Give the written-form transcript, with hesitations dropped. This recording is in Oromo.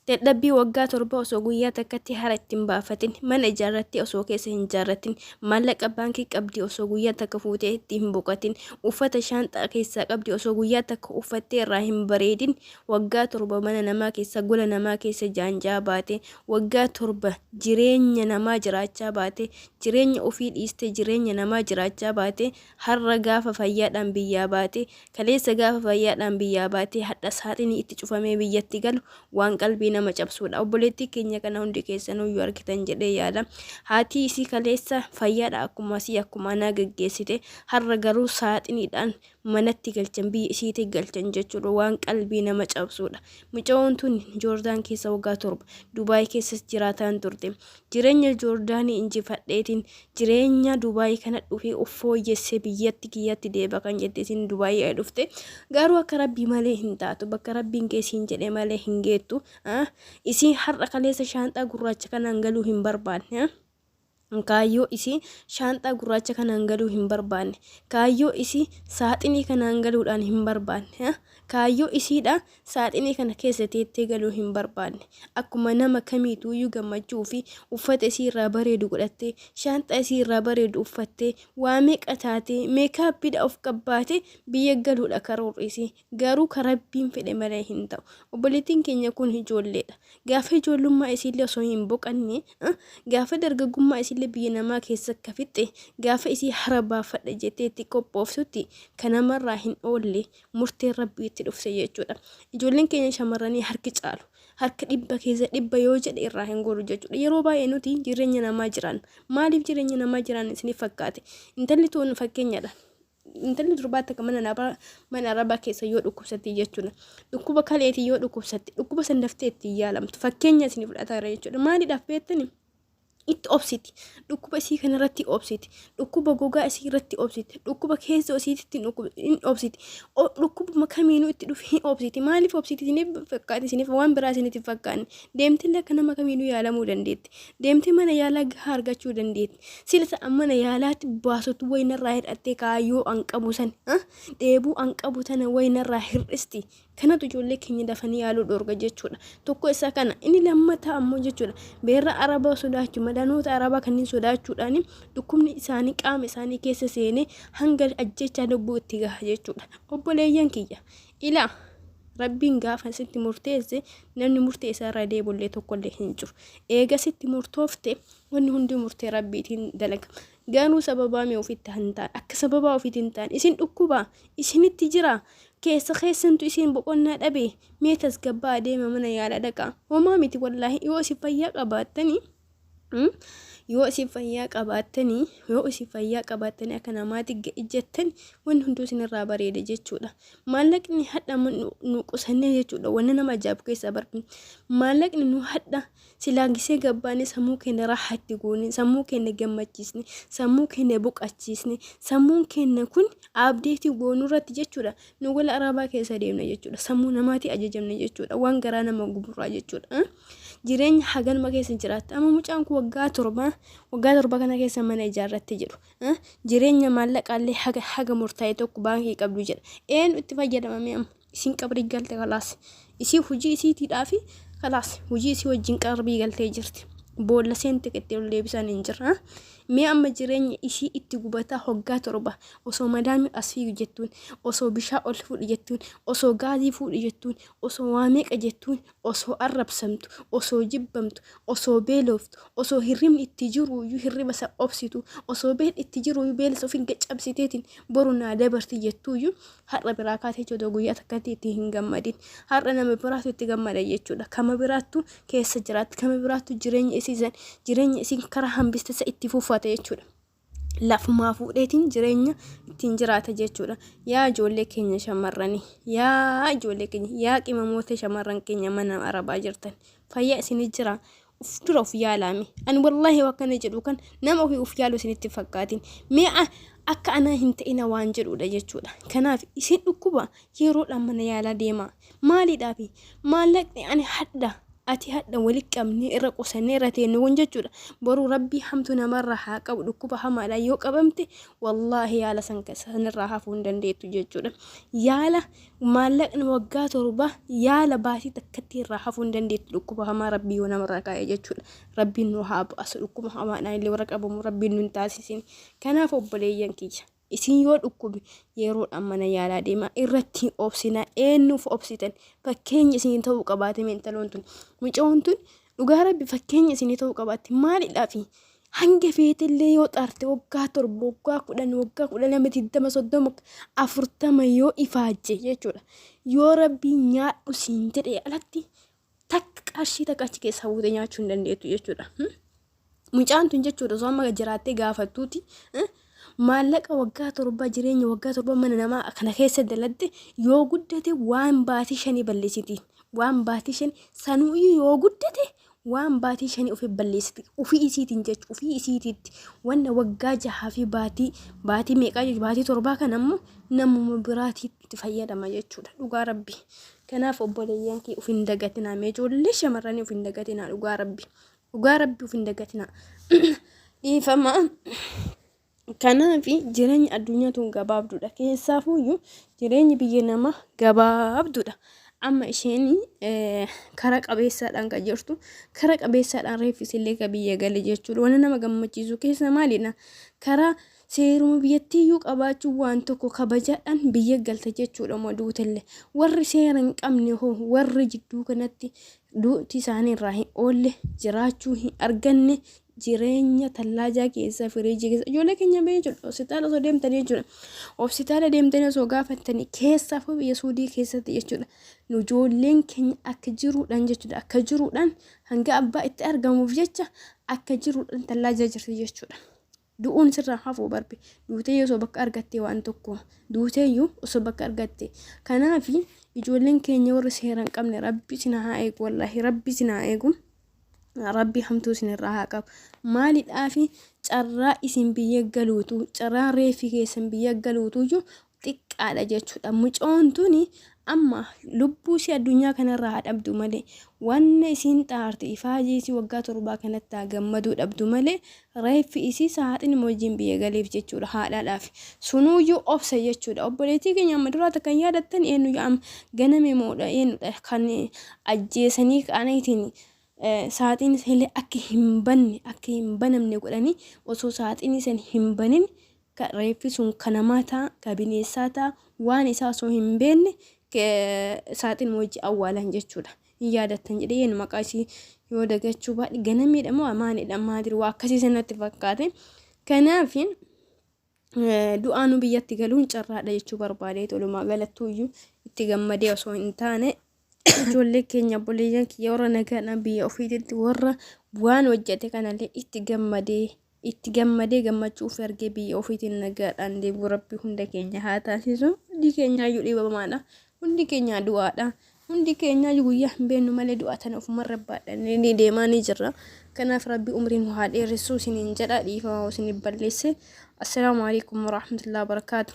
Dadhabbii waggaa 7 osoo guyyaa takkatti hara itti hin baafatin, mana ijaarrattee osoo keessa hin ijaarratin, maallaqa baankii qabdi osoo guyyaa takka fuutee itti hin boqatin, uffata shaanxaa keessaa qabdi osoo guyyaa takka uffattee irraa hin bareedin, waggaa 7 mana namaa keessa, gola namaa keessa jaanja'aa baate, waggaa 7 jireenya namaa jiraachaa baate, jireenya ofii dhiistee jireenya namaa jiraachaa baate, har'a gaafa fayyaadhaan biyyaa baate, kaleessa gaafa fayyaadhaan biyyaa baatee hadha saaxinii itti cufamee biyyatti galu waan qalbii nama cabsuudha. Obboleettii keenya kana hundi keessanuyyuu argitan jedhee yaada. Haatii isii kaleessa fayyaadha akkuma asii akkuma anaa geggeessite har'a garuu saaxiniidhaan manatti galchan biyya isiitti galchan jechuudha waan qalbii nama cabsuudha. Mucayoon tun Joordaan keessa waggaa 7 Dubaay keessas jiraataan turte. Jireenya Joordaanii injifadheetiin jireenya Dubaay kana dhufee of fooyyessee biyyatti kiyyatti deeba kan jette isin Dubaay dhufte. Garuu akka rabbii malee hin taatu. Bakka rabbiin kee siin jedhe malee hin geettu. Isiin har'a kaleessa shaanxaa gurraacha kanaan galuu hin barbaanne. Kaayyoo isii shaanxaa gurraacha kanaan galuu hin barbaanne. Kaayyoo isii saaxinii kanaan galuudhaan hin barbaanne. Kaayyoo isiidha saaxinii kana keessa teettee galuu hin barbaanne. Akkuma nama kamiituuyyuu gammachuu fi uffata isii irraa bareedu godhattee, shaanxaa isii irraa bareedu uffattee, waa meeqa taatee, meekaappiidha of qabbaatee biyya galuudha karoorri isii. Garuu ka Rabbiin fedhe malee hin ta'u. Obboleettiin keenya kun ijoolleedha. Gaafa ijoollummaa isiillee osoo hin boqanne, gaafa dargaggummaa isiillee biyya namaa keessa akka fixxe, gaafa isii hara baafadha jettee itti qophooftutti ka namarraa hin oolle murteen Rabbii itti dhufte jechuudha. Ijoolleen keenya shamarranii harki caalu. Harka dhibba keessa dhibba yoo jedhe irraa hin goru jechuudha. Yeroo baay'ee nuti jireenya namaa jiraanna. Maaliif jireenya namaa jiraanna isiniif fakkaate? Intalli tun fakkeenyadha. Intalli durbaa takka mana arabaa mana arabaa keessa yoo dhukkubsatte jechuudha. Dhukkuba kaleetii yoo dhukkubsatte dhukkuba san daftee ittiin yaalamtu. Fakkeenya isinii fudhataa jira jechuudha. Maaliidhaaf beektani? Itti obsiti. Dhukkuba isii kanarratti obsiti. Dhukkuba gogaa isii irratti obsiti. Dhukkuba keessa isiitti hin obsiti. Dhukkubuma kamiinuu itti dhufe hin obsiti. Maaliif obsiti isiniif fakkaate isiniif waan biraa isinitti hin fakkaanne. Deemtillee akka nama kamiinuu yaalamuu dandeetti. Deemtee mana yaalaa gahaa argachuu dandeetti. Sila ta'a mana yaalaatti baasutu wayi narraa hir'attee kaayyoo an qabu san dheebuu an qabu tana wayi narraa hir'isti. Kanatu ijoollee keenya dafanii yaaluu dhorga jechuudha. Tokko isa kana. Inni lammataa ammoo jechuudha. Beerra Arabaa sodaachuu, madanoota Arabaa kanneen sodaachuudhaan dhukkubni isaanii qaama isaanii keessa seenee hanga ajjechaa lubbuu itti gaha jechuudha. Obboleeyyan kiyya ilaa Rabbiin gaafa sitti murteesse namni murtee isaa irraa deebullee tokkollee hin jiru. Eega sitti murtoofte wanni hundi murtee Rabbiitiin dalagama. Garuu sababaa mee ofitti hin taane akka sababaa ofiitti hin taane isin dhukkubaa isinitti jira keessa keessantu isin boqonnaa dhabe mee tasgabbaa deema mana yaala dhaqaa homaa miti wallaahi yoo isin fayyaa qabaattanii yoo isin fayyaa qabaattanii yoo isin fayyaa qabaattanii akka namaatti ijjattan wanni hunduu isinirraa bareeda jechuudha. Maallaqni hadha nu qusannee jechuudha wanni nama ajaa'ibu keessaa barbi maallaqni nu hadha Silaa gisee gabbaane sammuu keenya raahaa itti goone, sammuu keenya gammachiisne, sammuu keenya boqachiisne, sammuun keenya kun abdeetii goonuu irratti jechuudha. Nu gola arabaa keessa deemna jechuudha. Sammuu namaatii ajajamne jechuudha. Waan garaa nama guburraa jechuudha. Jireenya haganuma keessa jiraatta. Amma mucaan kun waggaa 7 waggaa 7 kana keessa mana ijaarratte jedhu. Jireenya maallaqaallee haga haga murtaa'e tokko baankii qabdu jedha. Eenyu itti fayyadamame amma? Isiin qabrii galte kalaas. Isii hojii isiitiidhaafi kalaas hojii isii wajjin qarbii galtee jirti. Boolla seente itti ol deebisan hin jirra. Mee amma jireenya isii itti gubataa hoggaa 7 osoo madaamii as fiigu jettuun, osoo bishaa ol fuudhi jettuun, osoo gaazii fuudhi jettuun, osoo waa meeqa jettuun, osoo arrabsamtu, osoo jibbamtu, osoo beeloftu, osoo hirribni itti jiruuyyuu hirriba isa obsitu, osoo beelli itti jiruuyyuu beela isa ofiin gaccabsiteetiin boru naa dabarti jettuuyyuu har'a biraa kaatee jechuudha guyyaa takkatti itti hin gammadin. Har'a nama biraatu itti gammada jechuudha. Kama biraattu keessa jiraatti, kama biraattu jireenya isiisan, jireenya isiin karaa hambiste isa itti fufata jechuudha. Lafumaa fuudheetiin jireenya ittiin jiraata jechuudha. Yaa ijoollee keenya shamarranii, yaa ijoollee keenya, yaa qimamoota shamarran keenya mana arabaa jirtan, fayyaa isinii jira. Uf dura of yaalaame. Ani wallaahi yoo akkana jedhu kan nama ofii of yaalu isinitti hin fakkaatin. Mee akka anaa hin ta'ina waan jedhudha jechuudha. Kanaaf isin dhukkuba yeroodhaan mana yaalaa deemaa. Maaliidhaafi? Maallaqni ani hadha. Ati hadha wali qabnee irra qusannee irra teennu kun jechuudha. Boru Rabbii hamtu namarraa haa qabu, dhukkuba hamaadhaan yoo qabamte wallaahi yaala san sanirraa hafuu hin dandeettu jechuudha. Yaala maallaqni waggaa 7 yaala baatii takkatti irraa hafuu hin dandeettu, dhukkuba hamaa Rabbii yoo namarraa kaa'e jechuudha. Rabbiin nu haa baasu, dhukkuba hamaadhaan illee warra qabamu Rabbiin nu hin taasisin. Kanaaf obboleeyyan kiyya, isin yoo dhukkube yeroodhaan mana yaalaa deemaa, irratti hin obsinaa. Eenyuuf obsitan? Fakkeenya isin ta'uu qabaate intaloon tun, mucoon tun, dhugaa Rabbi fakkeenya isin ta'uu qabaatti. Maalidhaa fi hanga feetellee yoo xaarte, waggaa 7, waggaa 10, waggaa 12, 20, 30, 40 yoo ifaajje jechuudha, yoo Rabbiin nyaadhu siin jedhee alatti takka qarshii takka achi keessaa buutee nyaachuu hin dandeettu jechuudha. Mucaan tun jechuudha osoo amma jiraattee gaafattuuti, maallaqa waggaa 7, jireenya waggaa 7 mana namaa kana keessa daladde yoo guddate waan baatii 5 balleessiti. Waan baatii 5 sanuuyyuu yoo guddate waan baatii 5 ofii balleessiti. Ofii isiitiin jechuudha. Ofii isiitiitti wanna waggaa 6 fi baatii meeqaa jechuudha. Baatii 7 kana ammoo namuma biraatii itti fayyadama jechuudha. Dhugaa Rabbi. Kanaaf obboleeyyan kee of hin dagatinaa. Mee ijoollee shamarranii of hin dagatinaa, dhugaa Rabbi. Dhugaa Rabbi of hin dagatinaa. Dhiifama. Kanaaf jireenyi addunyaa tun gabaabduudha. Keessaafuyyuu jireenyi biyya namaa gabaabduudha. Amma isheen kara qabeessaadhaan kan jirtu, kara qabeessaadhaan reeffisillee kan biyya gale jechuudha. Wanni nama gammachiisu keessa maalidha? Karaa seeruma biyyattiiyyuu qabaachuun waan tokko kabajaadhaan biyya galta jechuudha moo duutellee. Warri seera hin qabne hoo, warri jidduu kanatti duuti isaanii irraa hin oolle, jiraachuu hin arganne, jireenya tallaajaa keessa, firiijii keessa ijoollee keenya bee jechuudha. Hospitaala osoo deemtanii jechuudha. Hospitaala deemtanii osoo gaafattanii, keessaafuu biyya Suudii keessatti jechuudha. Nu ijoolleen keenya akka jiruudhaan jechuudha. Akka jiruudhaan hanga abbaa itti argamuuf jecha akka jiruudhaan tallaajaa jirti jechuudha. Du'uun sirraa hafuu barbe. Duutee osoo bakka argattee waan tokko. Duuteeyyuu osoo bakka argatte. Kanaaf ijoolleen keenya warri seera hin qabne, Rabbi isin haa eegu, wallaahi Rabbi isin haa eegu. Rabbi hamtuu isin irraa haa qabu. Maalidhaafi carraa isin biyya galuutu, carraa reeffi keessan biyya galuutuyyuu xiqqaadha jechuudha. Mucoon tuni amma lubbuu ishee addunyaa kanarraa haa dhabdu malee, wanna isiin xaarte, ifaajii isii waggaa 7 kanatti haa gammaduu dhabdu malee, reeffi isii saaxinuma wajjin biyya galeef jechuudha haadhaadhaaf. Sunuuyyuu obsa jechuudha. Obboleettii keenya amma duraa takka hin yaadattan, eenyu amma ganame moodha, eenyudha kan ajjeesanii ka'aniitiin saaxiin illee akka hin banne, akka hin banamne godhanii, osoo saaxinii san hin banin reeffi sun ka namaa ta'a, ka bineessaa ta'a, waan isaa osoo hin beekne saaxinuma wajji awwaalan jechuudha. Hin yaadattan jedhee eenyu maqaa isii yoo dagachuu baadhe, ganameedha moo amaanidha maadiri waa akkasii sanatti fakkaate. Kanaaf du'aanuu biyyatti galuun carraadha jechuu barbaadee, tolumaa galattuuyyuu itti gammadee osoo hin taane, ijoollee keenya, obboleeyyan kiyya, warra nagaadhaan biyya ofiititti, warra waan hojjete kanallee itti gammadee gammachuu ofii argee biyya ofiitiin nagaadhaan deebi'u Rabbi hunda keenya haa taasisu. Hundi keenyaayyuu dhibamaadha. Hundi keenya du'aadha. Hundi keenyaayyuu guyyaa hin beeknu malee du'a tana ofumarra baadhannee ni deemaa ni jirra. Kanaaf Rabbi umrii nu haa dheeressu isiniin jedha, dhiifama isiniif balleesse. Assalaamu alaikum warahmatullahi wabarakaatu.